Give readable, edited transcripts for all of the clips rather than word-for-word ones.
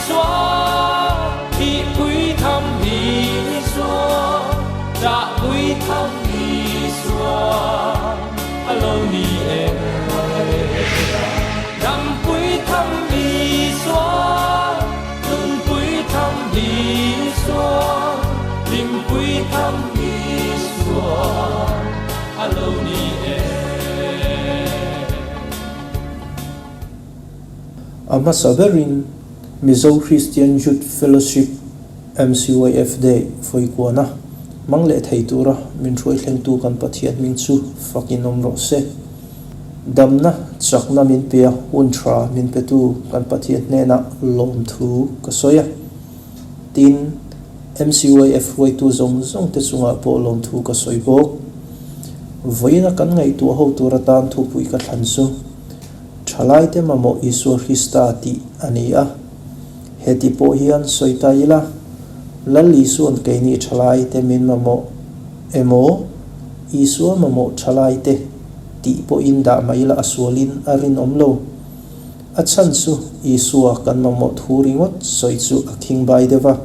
Isua, Thihpui tham Isua, Ṭahpui tham Isua a lo ni e. Dampui tham Isua, Nunpui tham Isua, Hlimpui tham Isua a lo ni e. A hmasa berin Mizo Christian Youth Fellowship, MCYF, Day vawikuana hmang leh thei tura min hruai thlengtu kan Pathian hming chu fakin awm rawh se. Damna chakna min pe a, hun tha min petu kan Pathian hnenah lawmthu ka sawi a. Tin, MCYF hruaitu zawng zawng te chungah pawh lawmthu ka sawi bawk. Vawiina kan ngaihtuah ho tur atan thupui ka thlan chu Thalaite mamawh Isua Krista tih a ni a. Heti pawh hian sawi ta ila, Lal Isua'n keini thalaite min mamawh emaw, Isua mamawh thalaite tih pawhin dah mai ila a sualin a rinawm lo. A chhan chu Isua kan mamawh thu ringawt sawi chu a khingbai deuh a.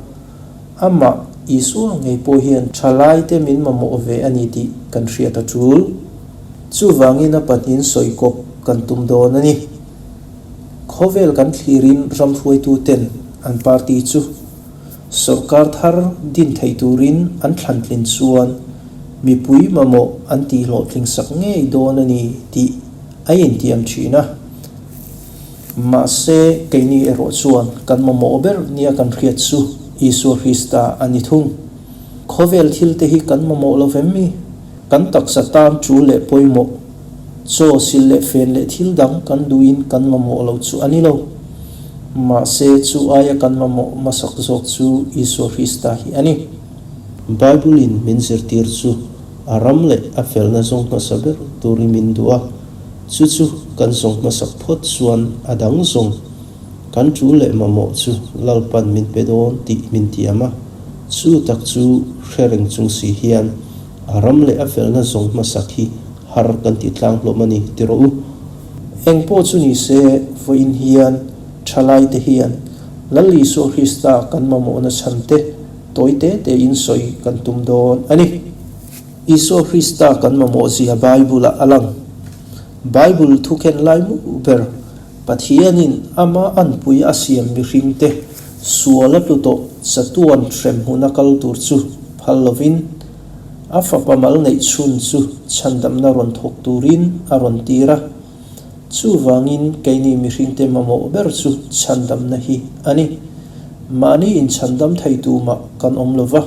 Amah Isua ngei pawh hian thalaite min mamawh ve a ni tih kan hriat a tul. Chuvangin a pahnihin sawi kawp kan tum dawn a ni. Khawvel kan thlirin ram hruaituten an party chu sawrkar thar din thei turin an thlantlin chuan mipui mamawh an tihhlawhtling sak ngei dawn a ni tih a intiam thin a. Mahse, keini erawh chuan kan mamawh ber nia kan hriat chu Isua Krista a ni thung. Khawvel thilte hi kan mamawh lo vem mi? Kan taksa tan tul leh pawimawh, chaw sil leh fen leh thil dang kan duhin kan mamawh lo chu a ni lo. Mahse, chu aia kan mamawh hmasak zawk chu Isua Krista hi a ni. Bible-in min zirtir chu a ram leh a felna zawng hmasa ber turin min duh a, chu chu kan zawng hmasak phawt chuan a dang zawng kan tul leh mamawh chu Lalpan min pe dawn tih min tiam a, chu tak chu hre reng chung si hian A ram leh a felna zawng hmasak hi har kan ti tlang hlawm a ni ti rawh u. Eng pawh chu ni se, vawiin hian thalaite hian Lal Isua Krista kan mamawhna chhan te tawi te tein sawi kan tum dawn a ni. Isua Krista kan mamawh zia Bible-ah a lang. Bible thukhen lai mu ber Pathianin ama anpui a siam mihringte sual a tlu tawh chatuan hremhmun a kal tur chu phal lovin a fapa mal neih chhun chu chhandamna rawn thawk turin a rawn tir a. Chuvangin keini mihringte mamawh ber chu chhandamna hi a ni. Mahni inchhandam thei tumah kan awm lova,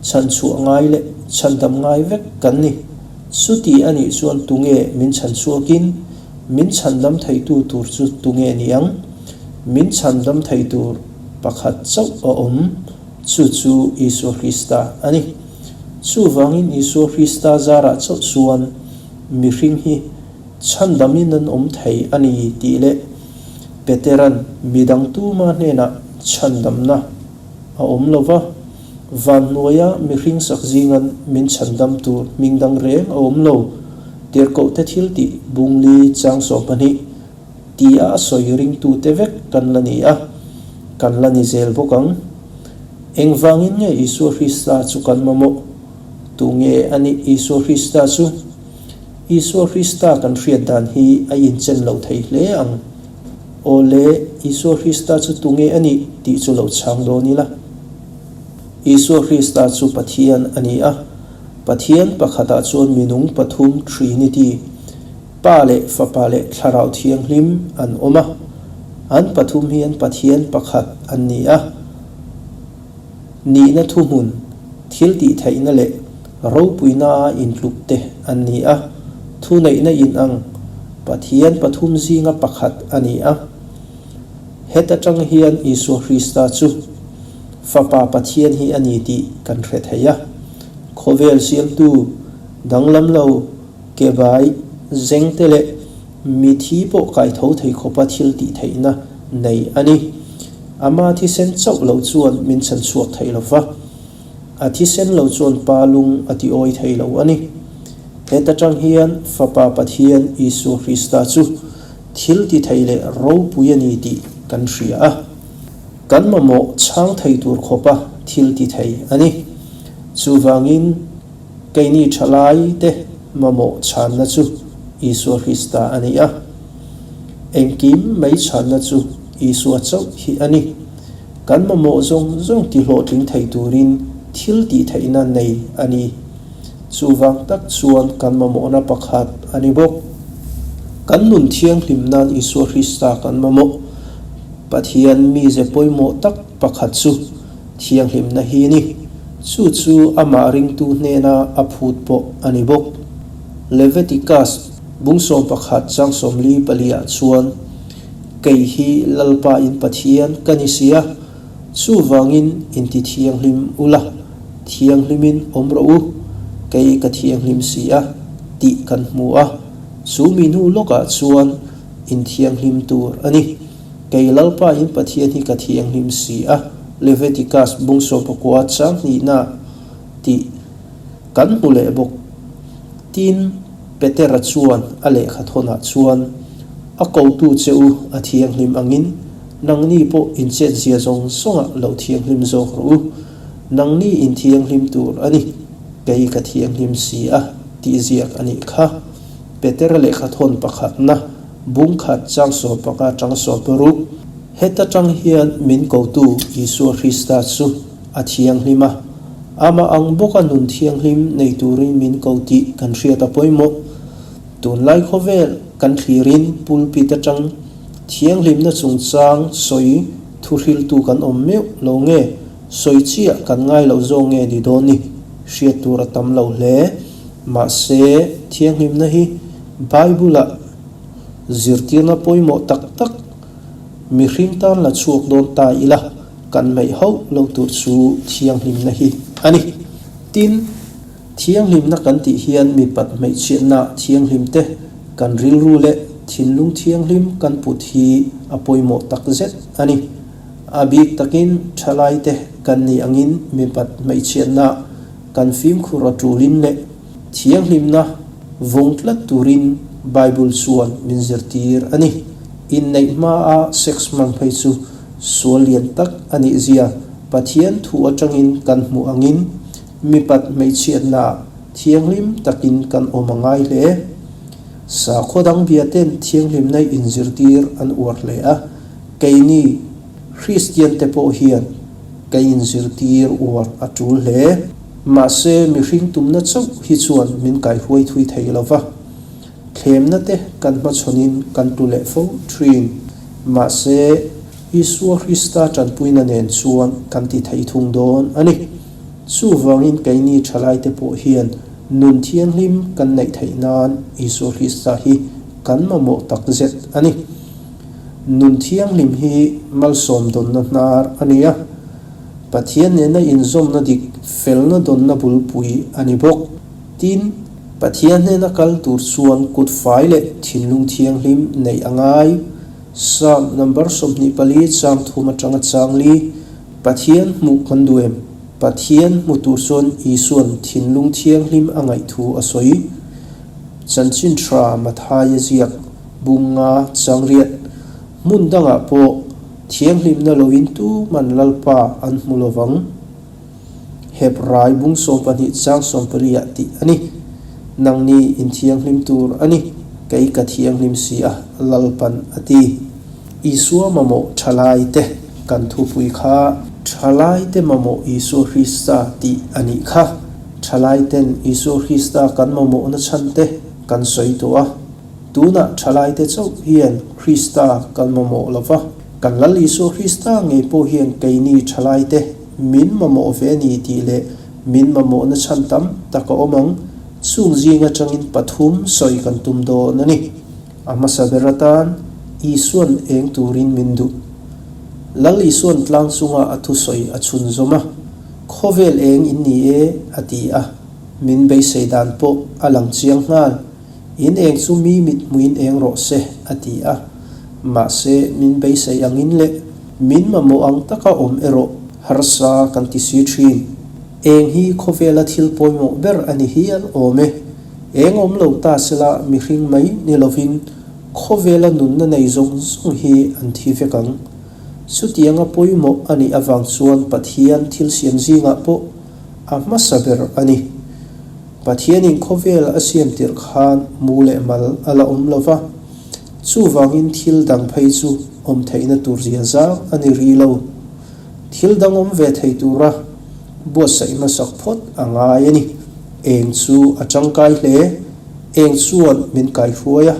chhanchhuah ngai leh chhandam ngai vek kan ni. Chuti a nih chuan tunge min chhanchhuakin Min chhandam theitu tur chu tunge niang? Min chhandam thei tur pakhat chauh a awm, chu chu Isua Krista a ni. Chuvangin Isua Krista zarah chauh chuan mihring hi chhandamin an awm thei a ni tih leh Petera'n midang tuma hnenah chhandamna a awm lo va, van hnuaia mihring sak zingan min chhandam tur hming dang reng a awm lo, Tirhkohte thil tih bungli chang 12 tia a sawi ringtute vek kan la ni a, kan la ni zel bawk ang. Engvangin nge Isua Krista chu kan mamawh? Tunge a nih Isua Krista chu? Isua Krista kan hriat dan hi a inchen lo thei hle ang. Aw le, Isua Krista chu tunge a nih tih chu lo chhang dawn ila. Isua Krista chu Pathian a ni a, Pathian pakhatah chuan minung pathum, Trinity, Pa leh Fapa leh Thlarau Thianghlim an awm a, an pathum hian Pathian pakhat an ni a. Nihna thuhmun, thiltihtheihna leh ropuina a intluk te an ni a, thuneihna inang Pathian pathum zinga pakhat a ni a. Heta tang hian Isua Krista chu Fapa Pathian hi a ni tih kan hre thei a. Khawvel siamtu danglam lo ke bai zeng te leh mithi pawh kai tho thei khawpa thil tihtheihna nei a ni. Ama thisen chauh lo chuan min chhan chhuak thei lo va, a thisen lo chuan pa lung a ti awi thei lo a ni. Heta tang hian Fapa Pathian Isua Krista chu thil ti thei leh ropui a ni tih kan hria a. Kan mamawh chhang thei tur khawpa thil ti thei a ni. Chuvangin, keini thalaite mamawh chhanna chu Isua Krista a ni a. Engkim mai chhanna chu Isua chauh hi a ni. Kan mamawh zawng zawng ti hlawhtling thei turin thil tih theihna nei a ni. Chuvang tak chuan kan mamawhna pakhat a ni bawk. Kan nun thianghlim nan Isua Krista kan mamawh. Pathian mize pawimawh tak pakhat chu thianghlimna hi a ni. Chu chu amah ringtu hnena a phut pawh a ni bawk. Leviticus bung 11 chang 44 ah chuan, Kei hi Lalpa in Pathian ka ni si a, chuvangin inti thianghlim ula, thianghlimin awm rawh u, kei ka thianghlim si a, tih kan hmu a. Chu mi hnu lawkah chuan inthianghlim tur a ni. Kei Lalpa in Pathian hi ka thianghlim si a, Leviticus bung 19 chang hnihna tih kan hmu leh bawk. Tin, Petera chuan a lehkha thawnah chuan, A kotu che u a thianghlim angin, nangni pawh inchetzia zawng zawngah lo thianghlim zawk rawh u. Nangni inthianghlim tur a ni, kei ka thianghlim si a, tih ziak a nih kha. Petera lehkha thawn pakhatna, bung khat chang 15 tang 16. Heta tang hian min kotu Isua Krista chu a thianghlim a, amah ang bawka nun thianghlim nei turin min ko tih kan hriat a pawimawh. Tunlai khawvel kan thlirin pulpit atang thianghlimna chungchang sawi thuhriltu kan awm meuh lo nge, sawi chiah kan ngai loh zawk nge ni dawn ni? Hriat tur a tam lo hle. Mahse, thianghlimna hi Bible-ah zirtirna pawimawh tak tak mihring tan la chhuak dawn ta ila kan hmeih hauh lo tur chu thianghlimna hi a ni. Tin, thianghlimna kan tih hian mipat hmeichhiatna thianghlim te, kan rilru leh thinlung thianghlim kan put hi a pawimawh tak zet a ni. A bik takin thalaite kan nih angin mipat hmeichhiatna Kan fimkhur a tulin leh thianghlimna vawng tlat turin Bible chuan min zirtir a ni. Inneih hmaa sex hmang phei chu sual lian tak a nih zia Pathian thu atangin kan hmuh angin mipat hmeichhiatnaah thianghlim takin kan awm a ngai hle. Sakhaw dang biaten thianghlimna inzirtir an uar hle a, keini Kristiante pawh hian Ka inzirtir uar a tul hle. Mahse, mihring tumna chauh hi chuan min kaihruai thui thei lo va. Thlemna te kan hmachhawnin kan tlu leh fo thin. Mahse, Isua Krista tanpuina nen chuan kan ti thei thung dawn a ni. Chuvangin keini thalaite pawh hian nun thianghlim kan neih theih nan Isua Krista hi kan mamawh takzet a ni. Nun thianghlim hi malsawm dawnna hnar a ni a, Pathian nena inzawmna dik felna dawnna bulpui a ni bawk. Tin, Pathian hnena kal tur chuan kut fai leh thinlung thianghlim neih a ngai. Psalm number 24 chang thum atanga chang li, Pathian hmuh kan duh em? Pathian hmu tur chuan Isuan thinlung thianghlim a ngaih thu a sawi. Chanchin tha Mathaia ziak. Bunga changriat hmun dangah pawh thianghlimna loin tuman Lalpa an hmu lo vang. Hebrai bung 12 chang 14 ah tih a ni. Nangni in thianghlim tur a ni, kei ka thianghlim si a, Lalpan a ti. Isua mamawh thalaite kan thupui kha Thalaite mamawh Isua Krista tih a nih kha. Thalaiten Isua Krista kan mamawhna chhante kan sawi tawh a. Tunah thalaite chauh hian Krista kan mamawh lo va, kan Lal Isua Krista ngei pawh hian keini thalaite min mamawh ve a ni tih leh min mamawhna chhan tam tak a awm ang. Chung zing atangin pathum sawi kan tum dawn a ni. A hmasa ber atan Isuan eng turin min duh. Lal Isuan tlang chunga a thusawi a chhunzawm a, Khawvel eng in ni e, a ti a, min beisei dan pawh a lang chiang nghal. In eng chu mi mit hmuin eng rawh se, a ti a. Mahse, min beisei angin leh min mamawh ang taka awm erawh harsa kan ti si thin. Eng hi khawvela thil pawimawh ber a ni hial awm e. Eng awm lo ta sela mihring mai ni lovin khawvela nunna nei zawng zawng hi an thi vek ang. Chutianga pawimawh a nih avang chuan Pathian thil siam zingah pawh a hmasa ber a ni. Pathianin khawvel a siam tirh khan mu leh mal a la awm lo va, chuvangin thil dang phei chu awm theihna tur zia zang a ni rih lo. Thil dang awm ve thei tura buatsaih hmasak phawt a ngai a ni. Eng chu a tangkai hle, eng chuan min kaihruai a,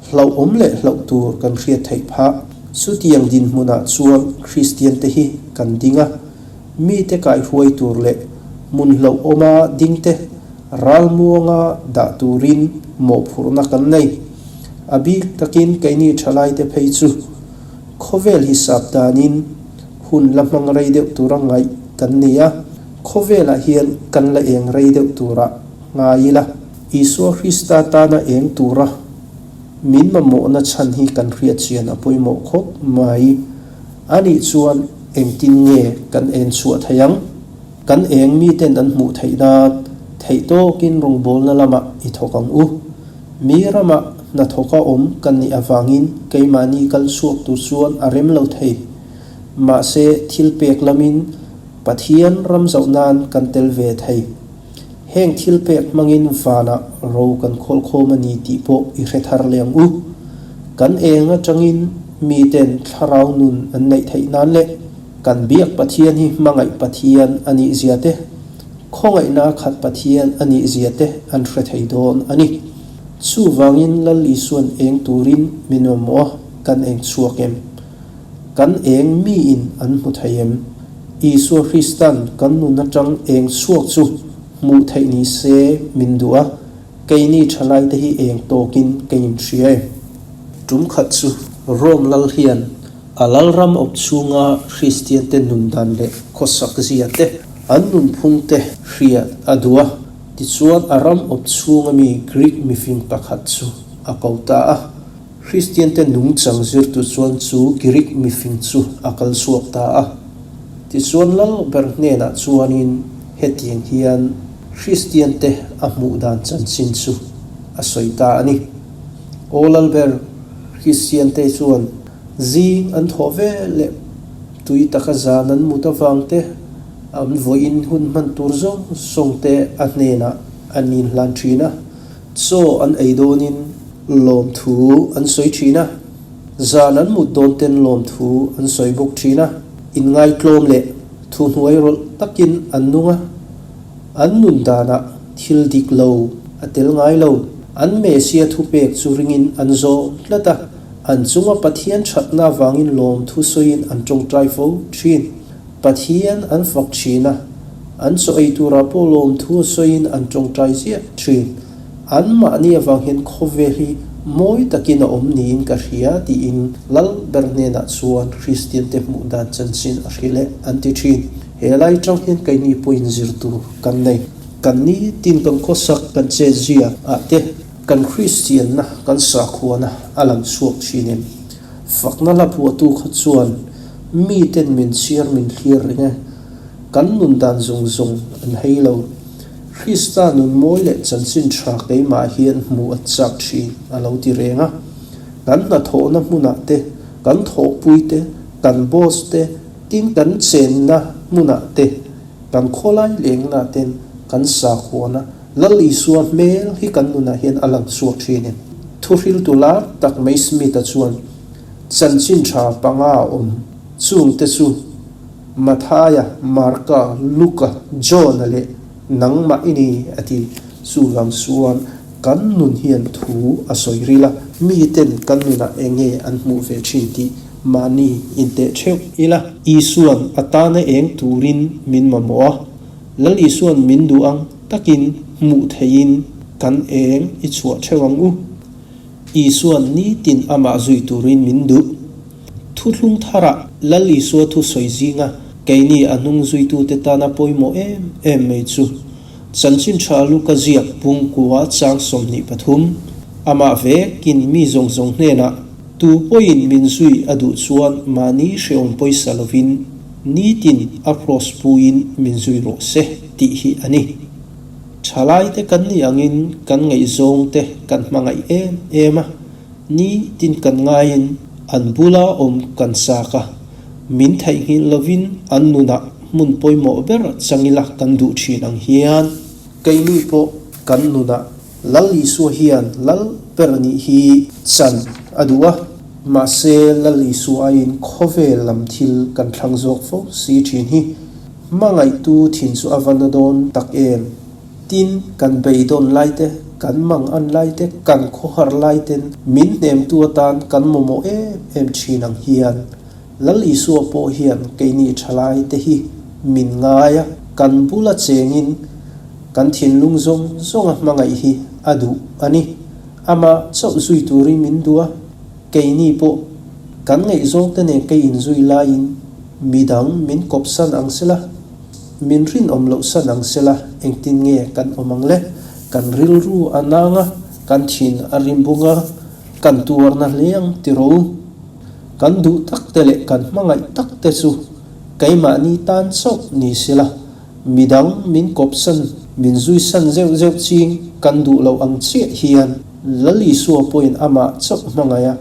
hlauhawm leh hlauh tur kan hriat theih phah. Chutiang dinhmunah chuan Kristiante hi kan ding a, mite kaihruai tur leh hmun hlauhawma dingte ralmuanga dah turin mawhphurhna kan nei. A bik takin keini thalaite phei chu khawvel hisap danin hun la hmang rei deuh tura ngaih kan ni a, khawvelah hian kan la eng rei deuh tura ngai ila. Isua Krista tana eng tura min mamawhna chhan hi kan hriat chian a pawimawh khawp mai. A nih chuan engtin nge kan en chhuah theih ang? Kan eng miten an hmuh theih nan theih tawkin rawngbawlna lamah i thawk ang u. Mi ramah hnathawka awm kan nih avangin keimahni kal chhuak tur chuan a rem lo thei. Mahse thil pek lamin Pathian ram zoh nan kan tel ve thei. Heng thil pek hmangin vanah ro kan khawlkhawm a ni tih pawh i hre thar leh ang u. Kan eng atangin miten thlarau nun an neih theih nan leh kan biak Pathian hi hmangaih Pathian a nih zia te, khawngaihna khat Pathian a nih zia te an hre thei dawn a ni. Chuvangin Lal Isuan eng turin min mamawh a, kan eng chhuak em? Kan eng miin an hmu thei em? Isua Kristan kan nun atang eng chhuak chu hmuh theih ni se min duh a, keini thalaite hi eng tawkin ka inhria e. Tum khat chu Rome lal hian a lalram awp chhunga Kristiante nun dan leh khawsak zia te, an nunphung te hriat a duh a, tichuan a ram awp chhunga mi Greek mifing pakhat chu a ko ta a. Kristiante nungchang zirtu chuan chu Girik mifing chu a kal chhuak ta a. Tichuan lal ber hnenah chuanin hetiang hian Kristiante a hmuh dan chanchin chu a sawi ta a ni. Aw lal ber, Kristiante chuan zing an thawh ve leh tui taka zan an mut avang te, an vawiin hun hman tur zawng zawng te a hnenah an inhlan thin a. Chaw an ei dawnin lawmthu an sawi thin a, zan an mut dawn ten lawmthu an sawi bawk thin a, inngaitlawm leh thuhnuai rawlh takin an nung a, an nun danah thil dik lo a tel ngai lo. An Mesia thupek chu ringin an zawm tlat a, an chunga Pathian thatna avangin lawmthu sawiin an tawngtai fo thin. Pathian an fak thin a, an chaw ei turah pawh lawmthu a sawiin an tawngtai ziah thin. Anmahni avang hian khawvel hi mawi takin a awm niin ka hria tiin Lal ber hnenah chuan Kristiante hmuh dan chanchin a hrilh e an ti thin. He lai tang hian keini pawhin zir tur kan nei. Kan nitin kan khawsak kan chet zia ah te kan Kristianna kan sakhuana a lang chhuak thin em? Fakna la phuahtu kha chuan miten min chhiar min thlir reng e. Kan nun dan zawng zawng an hei lo. Krista nun mawi leh chanchin tha keimah hian hmuh a chak thin a lo ti reng a. Kan hnathawhna hmunah te, kan thawhpui te, kan boss te, tin kan chenna hmunah te, kan khawlai lengna ten kan sakhuana Lal Isua hmel hi kan nunah hian a lang chhuak thin e. Thuhriltu lar tak mai Smith-a chuan chanchin tha panga a awm. Chungte chu Mathaia, Marka, Luka, John-a leh nangmah i ni a ti. Chuvang chuan kan nun hian thu a sawi ril a, miten kan nunah eng nge an hmuh ve thin tih mahni inteh theuh ila. Isuan a tana eng turin min mamawh a, Lal Isuan min duh ang takin hmuh theihin kan eng i chhuah theuh ang u. Isuan nitin amah zui turin min duh. Thuthlung tharah Lal Isua thu sawi zinga keini a hnung zuitute tana pawimawh em em mai chu Chanchin Tha Luka ziak pungkua chang 23, Amah vekin mi zawng zawng hnenah tu pawhin min zui a duh chuan mahni hrehawm pawisa lovin Nitin a kraws puiin min zui rawh se tih hi a ni. Thalaite kan nih angin kan ngaihzawngte kan hmangaih em em a, nitin kan ngaiin an bula awm kan chak a. Min theihnghilh lovin an nunah hmun pawimawh ber chang ila kan duh thin ang hian keini pawh kan nunah Lal Isua hian Lal ber nih hi chan a duh a, mahse Lal Isua aiin khawvel lam thil kan thlang zawk fo si thin hi hmangaihtu thin chu a va na dawn tak em? Tin, kan beidawn lai te, kan mang an lai te, kan khawhar lai ten min hnemtu atan kan mamawh em em thin ang hian Lal Isua pawh hian keini thalai te hi min ngai a, kan bula chengin kan thinlung zawng zawnga hmangaih hi a duh a ni. Amah chauh zui turin min duh a, keini pawh kan ngaihzawng te nen kei inzui laiin midang min kawpsan ang sela, min rinawm loh san ang sela engtin nge kan awm ang le? Kan rilru a nang a, kan thin a rim bung a, kan tuarna hle ang tiraw? Kan duh tak te leh kan hmangaih tak te chu keimahni tan chauh ni sela, midang min kawpsan, min zuisan zeuh zeuh ching kan duh loh ang chiah hian Lal Isua pawhin amah chauh hmangaih a,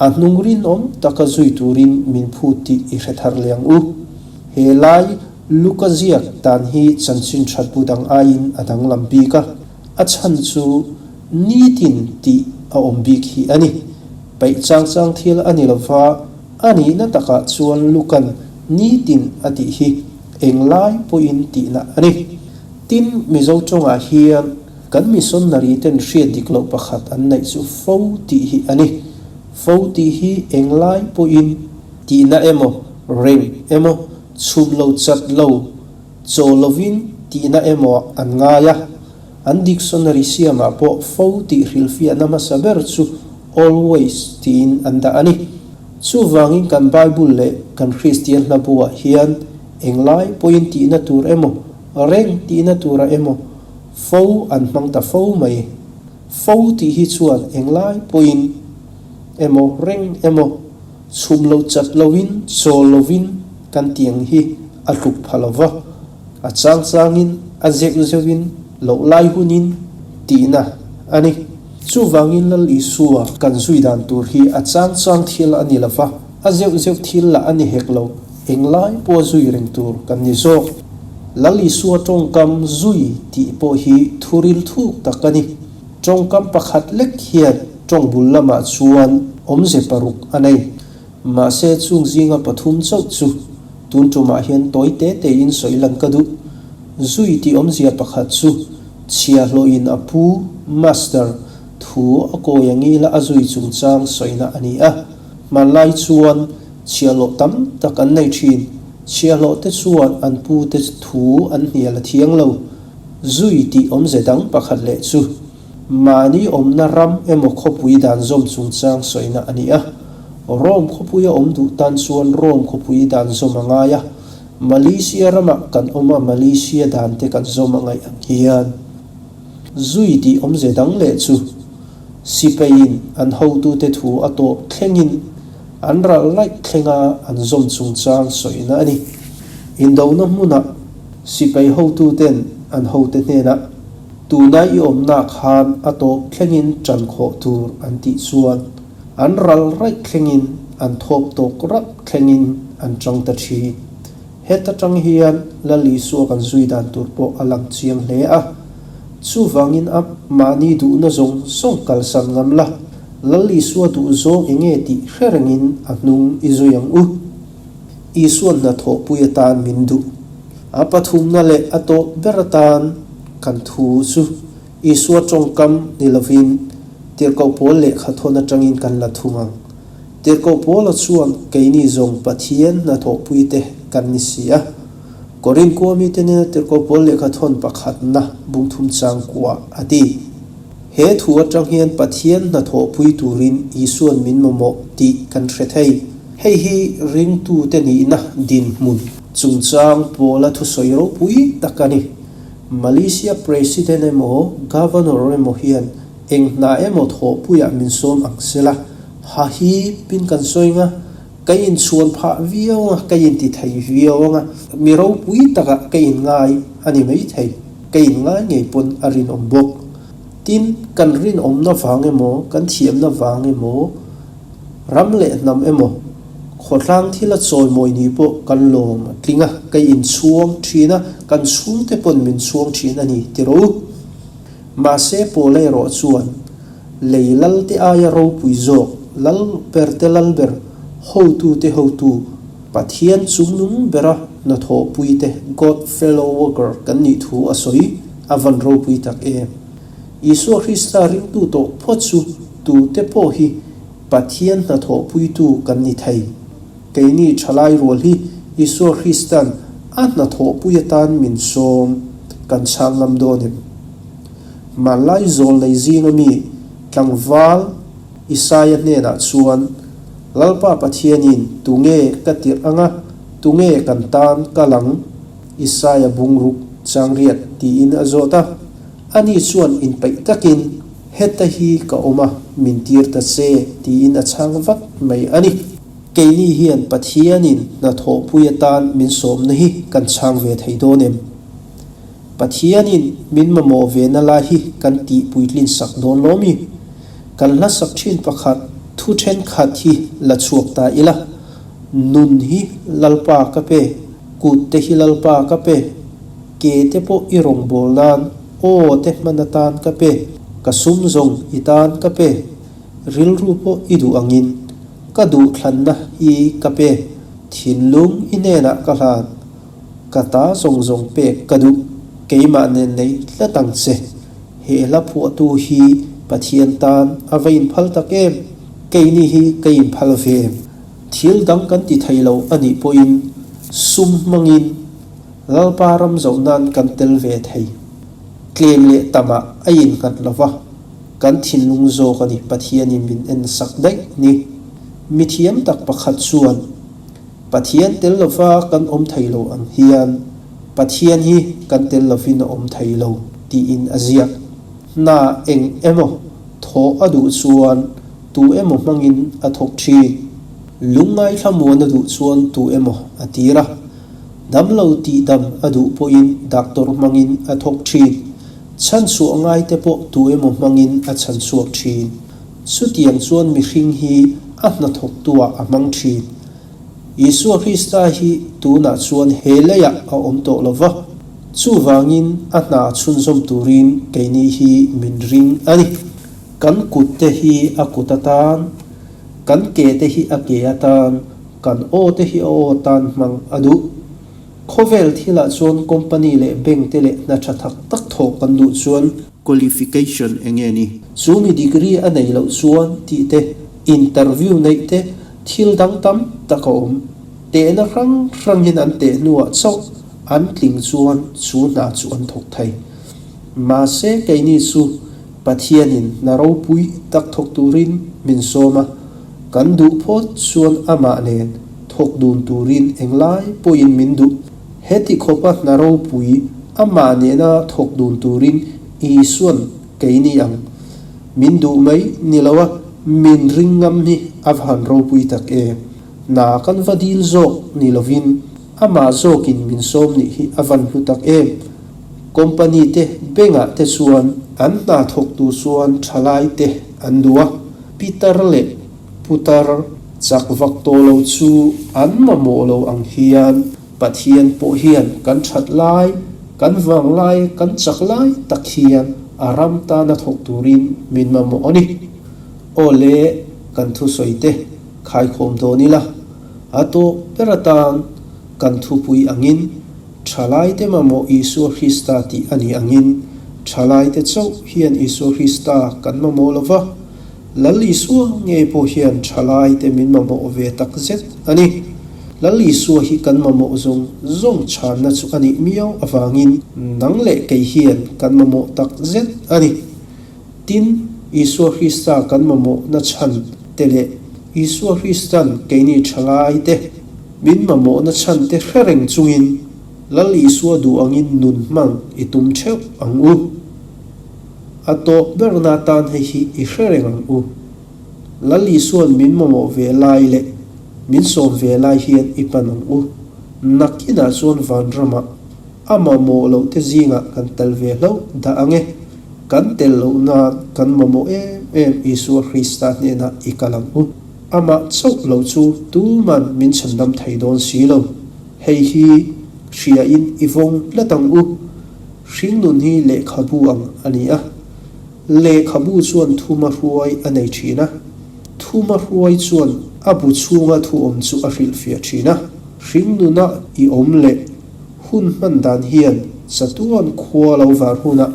a hnung rinawm taka zui turin min phut tih i hre thar leh ang u. He lai Luka ziak dan hi chanchin that bu dang aiin a danglam bik a, a chhan chu nitin tih a awm bik hi a ni. Peih chang chang thil a ni lova, a nihna takah chuan Lukan nitin a tih hi englai pawhin tihna a ni. Tin, Mizo tawngah hian kan missionary ten hriat dik loh pakhat an neih chu fo tih hi a ni. Fo tih hi englai pawhin tihna emaw, reng emaw, chhum lo chat lo, chaw lovin tihna emaw an ngai a. An dictionary siamah pawh fo tih hrilhfiahna hmasa ber chu always tiin an dah a ni. Chuvangin kan Bible leh kan Kristian hlabuah hian englai pawhin tihna tur emaw, reng tihna turah emaw fo an hmang ta fo mai. Fo tih hi chuan englai pawhin emaw, reng emaw, chhum lo chat loin, chawl lovin kan tiang hi a tluk pha lo va. A chang changin, a zeuh zeuhin, loh lai hunin tihna a ni. Chuvangin Lal Isua kan zui dan tur hi a chang chang thil a ni lo va, a zeuh zeuh thil lah a ni hek lo, englai pawha zui reng tur kan ni zawk. Lal Isua tawngkam zui tih pawh hi thuril thuk tak a ni. Tawngkam pakhat lek hian tawng bul lamah chuan awmze paruk a nei. Mahse chung zinga pathum chauh chu tun tumah hian tawi te tein sawi lan ka duh. Zui tih awmzia pakhat chu chhiahhlawhin a pu, master, thu a kawi a ngila a zui chungchang sawina a ni a. Hmanlai chuan chhiahhlawh tam tak an nei thin. Chhiahhlawh te chuan an pu te thu an hnial a thiang lo. Zui tih awmze dang pakhat leh chu Mahni awmna ram emaw khawpui dan zawm chungchang sawina a ni a. Rome khawpuia awm duh tan chuan Rome khawpui dan zawm a ngai a. Malaysia ramah kan awm a, Malaysia dan te kan zawm a ngaih ang hian. Zui tih awmze dang leh chu Sipeiin an hotute thu a tawp thlengin an ralh laih thlenga an zawm chungchang sawina a ni. Indona hmunah Sipei hotuten an hote hnenah Tuna i awmna khan a tawp thlengin ṭan khawh tur an tih chuan an ral raih thlengin an thawp tawk rap thlengin an ṭang ta ṭhin. Heta ṭang hian Lal Isua kan zui dan tur pawh a lang chiang hle a. Chuvangin a mahni duhna zawng zawng kalsan ngam la, Lal Isua duh zawng enge tih hre rengin a hnung i zui ang u. Isua'n hnathawhpui atan min duh. A pathumna leh a tawp ber atan kan thu chu Isua tawngkam ni lovin Tirhkoh Paul lehkha thawn atangin kan la thung ang. Tirhkoh Paula chuan keini zawng Pathian hnathawhpuite kan ni si a. Korin khua mite nena Tirhkoh Paul lehkha thawn pakhatna bungthum chang kuah a ti. He thu atang hian Pathian hnathawhpui turin Isua'n min mamawh tih kan hre thei. Hei hi ringtute nihna dinhmun chungchang pawla thusawi ropui tak a ni. Malaysia President emaw Governor emaw hian eng hna emaw thawhpuiah min sawm ang sela, ha hi pin kan sawi nga, ka inchhuan phah viau anga, ka inti thei viau anga, mi ropui takah ka inngai a ni maithei, ka inngai ngei pawn a rinawm bawk. Tin, kan rinawmna vang emaw, kan thiamna vang emaw, Ram leh hnam emaw, Khawtlang thila chawimawi ni pawh kan lawm a tling a, ka inchhuang thin a, kan chhungte pawn min chhuang thin a ni ti rawh u. Mahse Paula erawh chuan lei lalte aia ropui zawk, lal berte lal ber, hotute hotu, Pathian chungnung bera hnathawhpuite, God fellow worker, kan nih thu a sawi a van ropui tak em. Isua Krista ringtu tawh phawt chu tute pawh hi Pathian hnathawhpuitu kan ni thei. Keini thalai rual hi Isua Krista'n a hnathawhpui atan min sawm kan chhang ngam dawn em? Hmanlai zawl nei zinga mi tlangval Isaia hnenah chuan, Lalpa Pathianin tunge ka tirh anga, tunge kan tan kal ang? Isaia bungruk changriat tiin a zawt a. Ani chuan inpeih takin, Heta hi ka awm a, min tir ta che, tiin a chhang vat mai a ni. Keini hian Pathianin hnathawhpui atan min sawmna hi kan chhang ve thei dawn em? Pathianin min mamawh ve na lai hi kan tih puitlin sak dawn lo mi? Kan hla sak thin pakhat thu thenkhat hi la chhuak ta ila, Nun hi Lalpa ka pe, kut te hi Lalpa ka pe, ke te pawh i rawngbâwl nân aw te hman atân ka pe, ka sum zawng i tân ka pe, rilru pawh i duh angin ka duhthlanna hi ka pe, thinlung i hnênah ka hlân. Ka ta zawng zawng pek ka duh, keimah nen nei tlat ang che. He hla phuahtu hi Pathian tan a va inphal tak em? Keini hi ka inphal ve em? Thil dang kan ti thei lo a nih pawhin sum hmangin Lalpa ram zoh nan kan tel ve thei. Tlem leh tamah a innghat lo va, kan thinlung zawk a ni Pathianin min en sak daih ni. Mithiam tak pakhat chuan. Pathian tel lova kan awm thei lo ang hian Pathian hi kan tel lovin a awm thei lo tiin a ziak. Hna eng emaw thawh a duh chuan tu emaw hmangin a thawk thin. Lungngai thlamuan a duh chuan tu emaw a tir a. Damlo tihdam a duh pawhin doctor hmangin a thawk thin. Chhanchhuah ngaite pawh tu emaw hmangin a chhanchhuak thin. Chutiang chuan mihring hi a hnathawktuah a hmang thin. Isua Krista hi tunah chuan he leiah a awm tawh lo va, chuvangin a hna chhunzawm turin keini hi min ring a ni. Kan kutte hi a kut atan, kan ke te hi a ke atan, kan aw te hi a aw atan hmang a duh. Khawvel thilah chuan company leh bank te leh hna tha tak tak thawk kan duh chuan, Qualification enge ni? Chu mi degree a neih loh chuan tih te, interview neih te, thil dang tam tak a awm. Tehna hrang hrangin an teh hnuah chauh an tling chuan chu hna chu an thawk thei. Mahse keini chu Pathianin hna ropui tak thawk turin min sawm a, kan duh phawt chuan amah nen thawk dun turin englai pawhin min duh. Heti khawpa hna ropui amah nena thawk dun turin Isua'n keini ang min duh mai ni lo a, min ring ngam hi a va han ropui tak em. Hna kan va dil zawk ni lovin amah zawkin min sawm nih hi a van hlu tak em. Company te bengah te chuan an hna thawk tur chuan thalai te an duh a, pitar leh Putar chak vak tawh lo chu an mamawh lo ang hian Pathian pawh hian kan that lai, kan vang lai, kan chak lai tak hian a ram tana thawk turin min mamawh a ni. Aw le, kan thusawi te khaikhawm dawn ila, a tawp ber atan kan thupui angin Thalaite mamawh Isua Krista tih a nih angin thalaite chauh hian Isua Krista kan mamawh lo va, Lal Isua ngei pawh hian thalaite min mamawh ve tak zet a ni. Lal Isua hi kan mamawh zawng zawng chhanna chu a nih miau avangin nang leh kei hian kan mamawh tak zet a ni. Tin, Isua Krista kan mamawhna chhan te leh Isua Kristan keini thalaite min mamawhna chhan te hre reng chungin Lal Isua duh angin nun hmang i tum theuh ang u. A tawp berna atan hei hi i hre reng ang u. Lal Isua'n min mamawh ve lai leh min sawm ve lai hian i pan ang u. Nakinah chuan vanramah a mamawh loh te zingah kan tel ve hlauh dah ang e. Kan tel loh nan kan mamawh em em Isua Krista hnenah i kal ang u. Amah chauh lo chu tuman min chhandam thei dawn si lo. Hei hi hriain i vawng tlat ang u. Hringnun hi lehkhabu ang a ni a. Lehkhabu chuan thuma hruai a nei thin a. Thuma hruai chuan a bu chhunga thu awm chu a hrilhfiah thin a. Hringnuna i awm leh hun hman dan hian chatuan khua lo var hunah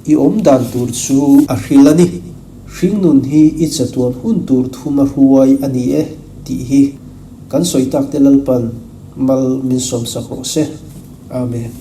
i awm dan tur chu a hril a ni. Hringnun hi i chatuan hun tur thuma hruai a ni e tih hi kan sawi tak te Lalpan mal min sawmsak rawh se. Amen.